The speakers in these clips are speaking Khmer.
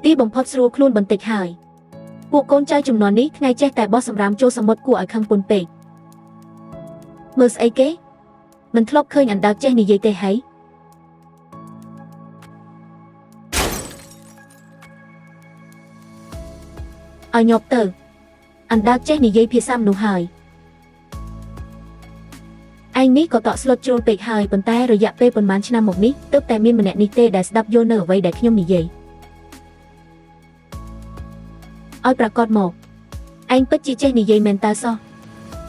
ទីបំផុតស្រួលខ្លួនបន្តិចហើយពួកកូនចៅចំនួននេះថ្ងៃចេះតែបោះសម្រាមចូលសមុទ្រគួរឲ្យខឹងពន់ពេកមើលស្អីគេមិនធ្លាប់ឃើញអណ្ដើកចេះនិយាយទេហីឲ្យញាប់ទៅអណ្ដើកចេះនិយាយភាសាមនុស្សហើយឯងនេះក៏តក់ស្លុតជ្រុលពេកហើយប៉ុន្តែរយៈពេលប៉ុន្មានឆ្នាំមកនេះទើបតែមានម្នាក់នេះទេដែលស្ដាប់យល់នៅអ្វីដែលខ្ញុំនិយាយឲ្យប្រកាសមកឯងពិតជាចេះនិយាយមែនតើសោះ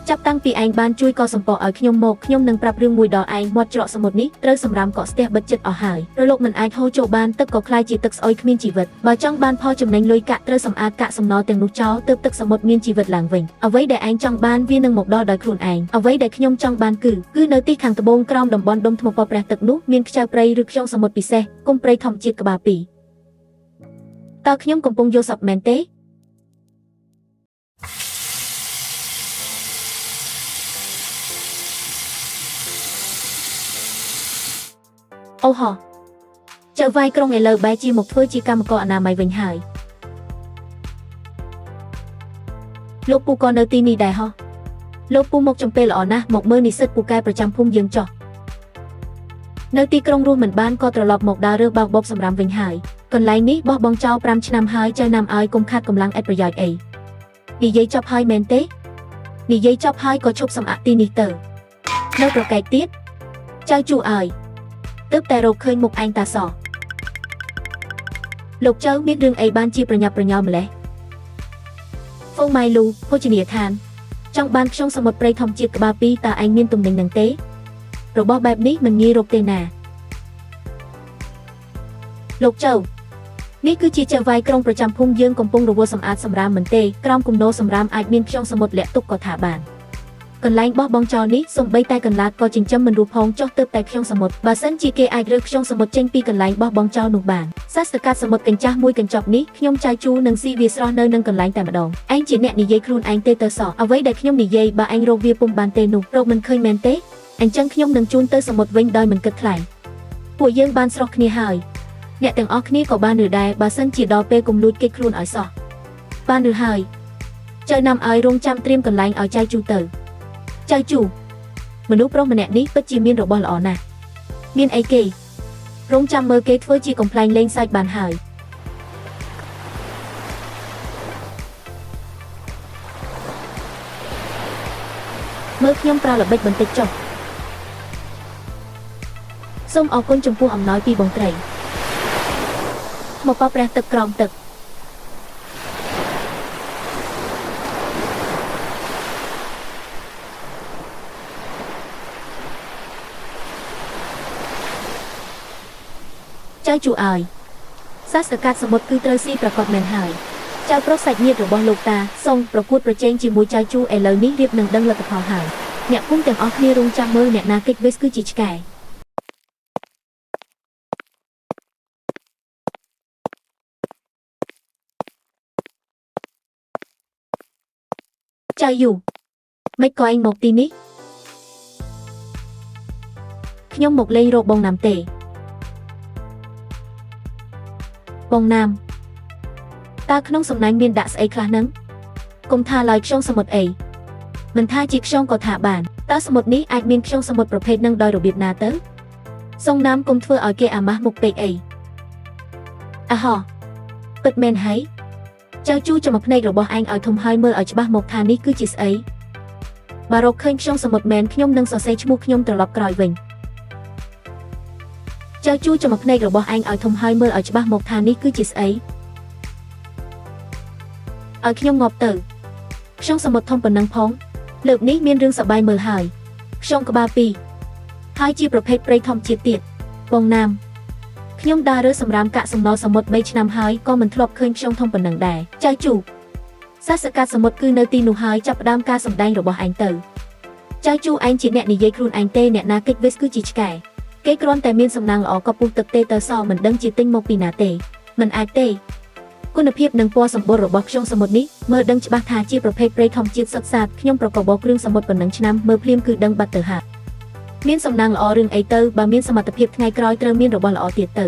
ចាប់តាំងពីឯងបានជួយកសម្ពោឲ្យខ្ញុំមកខ្ញុំនឹងប្រាប់រឿងមួយដល់ឯងមាត់ច្រកសមុទ្រនេះត្រូវសម្រាមកកស្ទះបិទចិត្តអស់ហើយរលកមិនអាចហូរចូលបានទឹកក៏ក្លាយជាទឹកស្អុយគ្មានជីវិតបើចង់បានផលចំណេញលុយកាក់ត្រូវសម្អាតកាកសំណល់ទាំងនោះចោលទើបទឹកសមុទ្រមានជីវិតឡើងវិញអ្វីដែលឯងចង់បានវានឹងមកដល់ដោយខ្លួនឯងអ្វីដែលខ្ញុំចង់បានគឺនៅទីខាងត្បូងក្រោមតំបន់ដុំថ្មពព្រះទឹកនោះមានខ្ចៅព្រៃឬខ្យងសមុទ្រពិសេសគុំព្រៃធម្មជាតិក្បាលពីរតើខ្ញុំកំពុងយល់សប្តិមែនទេអូហោចៅវាយក្រុងឥឡូវបែរជាមកធ្វើជាកម្មករអនាម័យវិញហើយលោកពូក៏នៅទីនេះដែរហោះលោកពូមកចំពេលល្អណាស់មកមើលនិស្សិតពូកែប្រចាំភូមិយើងចោះនៅទីក្រុងរស់មិនបានក៏ត្រឡប់មកដើររើបោកបោកសម្រាមវិញហើយកន្លែងនេះបោះបង់ចោល5ឆ្នាំហើយចៅណាំឲ្យកុំខាតកម្លាំងឥតប្រយោជន៍អីនិយាយចប់ហើយមែនទេនិយាយចប់ហើយក៏ឈប់សម្អាតទីនេះទៅនៅប្រកែកទៀតចៅជួឲ្យទើបតែរកឃើញមុខឯងតាសោះលោកចៅមានរឿងអីបានជាប្រញាប់ប្រញាល់ម្លេះហ្វូម៉ៃលូភោជនីយដ្ឋានចង់បានខ្យងសមុទ្រព្រៃធម្មជាតិក្បាលពីរតើឯងមានទំនិញនឹងទេរបស់បែបនេះមិនងាយរកទេណាលោកចៅនេះគឺជាចៅវាយក្រុងប្រចាំភូមិយើងកំពុងរវល់សម្អាតសម្រាមមិនទេក្រោមគំនរសម្រាមអាចមានខ្យងសមុទ្រលាក់ទុកក៏ថាបានកន្លែងបោះបង់ចោលនេះសំបីតែកន្លាតក៏ចិញ្ចឹមមិនរស់ផងចុះទើបតែខ្យងសមុទ្របើសិនជាគេអាចរើសខ្យងសមុទ្រចេញពីកន្លែងបោះបង់ចោលនោះបានសាស្ត្រកាត់សមុទ្រកញ្ចាស់មួយកញ្ចប់នេះខ្ញុំចៅជូនឹងស៊ីវាស្រស់នៅនឹងកន្លែងតែម្ដងឯងជាអ្នកនិយាយខ្លួនឯងទេទៅសោះអ្វីដែលខ្ញុំនិយាយបើឯងរកវាពុំបានទេនោះរកមិនឃើញមែនទេអញ្ចឹងខ្ញុំនឹងជូនទៅសមុទ្រវិញដោយមិនគិតថ្លៃពួកយើងបានស្រស់គ្នាហើយអ្នកទាំងអស់គ្នាក៏បានឬដែរបើសិនជាដល់ពេលកុំលួចគេខ្លួនឲ្យសោះបានឬហើយចៅណាំឲ្យរងចាំត្រៀមកន្លែងឲ្យចៅជូទៅចៅជូមនុស្សប្រុសម្នាក់នេះពិតជាមានរបស់ល្អណាស់មានអីគេរងចាំមើលគេធ្វើជាកំប្លែងលេងសើចបានហើយមើលខ្ញុំប្រើល្បិចបន្តិចចុះសូមអរគុណចំពោះអំណោយពីបងត្រីមកប៉ព្រះទឹកក្រោមទឹកចៅជូឲ្យសាស្ត្រកាត់សមុទ្រគឺត្រូវស៊ីប្រកបមែនហើយចៅប្រុសសាច់ញាតិរបស់លោកតាសូមប្រកួតប្រជែងជាមួយចៅជូឥឡូវនេះរៀបនឹងដឹងលទ្ធផលហើយអ្នកភូមិទាំងអស់គ្នារងចាំមើលអ្នកណាគេចវេសគឺជាឆ្កែចៅយូមិនក៏ឯងមកទីនេះខ្ញុំមកលេងរកបងណាំទេបងណាំតើក្នុងសំណាញ់មានដាក់ស្អីខ្លះនឹងកុំថាឡើយខ្យងសមុទ្រអីមិនថាជាខ្យងក៏ថាបានតើសមុទ្រនេះអាចមានខ្យងសមុទ្រប្រភេទនឹងដោយរបៀបណាទៅសុងណាំកុំធ្វើឲ្យគេអាម៉ាស់មុខពេកអីអាហោពិតមែនហើយចៅជូចំភ្នែករបស់ឯងឲ្យធំហើយមើលឲ្យច្បាស់មកថានេះគឺជាស្អីបើរកឃើញខ្យងសមុទ្រមែនខ្ញុំនឹងសរសេរឈ្មោះខ្ញុំត្រឡប់ក្រោយវិញចៅជូចំភ្នែករបស់ឯងឲ្យធំហើយមើលឲ្យច្បាស់មកថានេះគឺជាស្អីឲ្យខ្ញុំងាប់ទៅខ្យងសមុទ្រធំប៉ុណ្ណឹងផងលើកនេះមានរឿងសប្បាយមើលហើយខ្យងក្បាលពីរហើយជាប្រភេទព្រៃធម្មជាតិទៀតបងណាំខ្ញុំដើររើសម្រាមកាក់សំណល់សមុទ្រ3ឆ្នាំហើយក៏មិនធ្លាប់ឃើញខ្យងធំប៉ុណ្ណឹងដែរចៅជូសាស្ត្រកាត់សមុទ្រគឺនៅទីនោះហើយចាប់ផ្ដើមការសម្ដែងរបស់ឯងទៅចៅជូឯងជាអ្នកនិយាយខ្លួនឯងទេអ្នកណាគេចវេសគឺជាឆ្កែគេគ្រាន់តែមានសំណាងល្អក៏ពុះទឹកទេទៅសមិនដឹងជាទិញមកពីណាទេមិនអាចទេគុណភាពនិងពណ៌សម្បុររបស់ខ្យងសមុទ្រនេះមើលដឹងច្បាស់ថាជាប្រភេទព្រៃធម្មជាតិសុទ្ធសាធខ្ញុំប្រកបគ្រឿងសមុទ្រប៉ុណ្ណឹងឆ្នាំមើលភ្លាមគឺដឹងបាត់ទៅហើយមានសំណាងល្អរឿងអីទៅបើមានសមត្ថភាពថ្ងៃក្រោយត្រូវមានរបស់ល្អទៀតទៅ